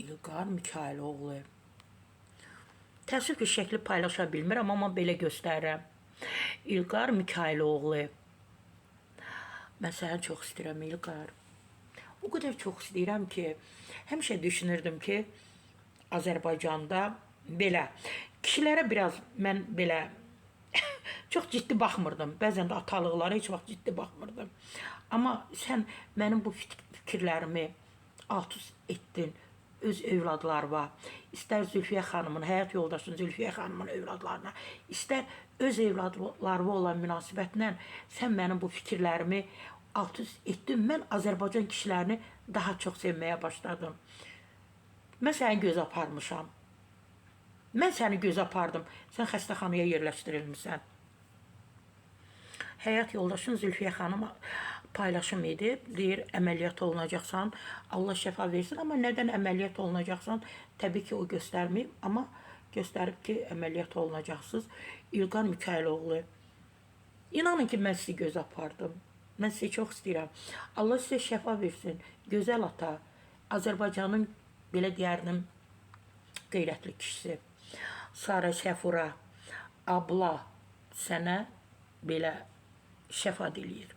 İlqar Mikayıloğlu. Təəssüf ki, şəkli paylaşa bilmirəm, amma belə göstərirəm. İlqar Mikayıloğlu. Mən səni çox istəyirəm, İlqar. O qədər çox istəyirəm ki, həmişə düşünürdüm ki, Azərbaycanda belə kişilərə biraz mən belə çox ciddi baxmırdım. Bəzən də atalıqlara heç vaxt ciddi baxmırdım. Amma sən mənim bu fikirlərimi alt-üst etdin öz övladlarıma, istər Zülfiyə xanımın, həyat yoldaşın Zülfiyə xanımın övladlarına, istər öz övladlarıma olan münasibətlə sən mənim bu fikirlərimi alt-üst etdin. Mən Azərbaycan kişilərini daha çox sevməyə başladım. Mən səni gözə aparmışam. Mən səni gözə apardım. Sən xəstəxanaya yerləşdirilmisən. Həyat yoldaşın Zülfiyə xanım paylaşım edib, deyir əməliyyat olunacaqsan, Allah şəfa versin, amma nədən əməliyyat olunacaqsan, təbii ki, o göstərməyib, amma göstərib ki, əməliyyat olunacaqsınız. İlqar Mikayıloğlu. İnanın ki, mən sizi gözə apardım. Mən sizi çox istəyirəm. Allah sizə şəfa versin. Gözəl ata, Azərbaycanın belə deyərdim, qeyrətli kişisi. Sara Səfura, abla sənə belə şəfa diləyir.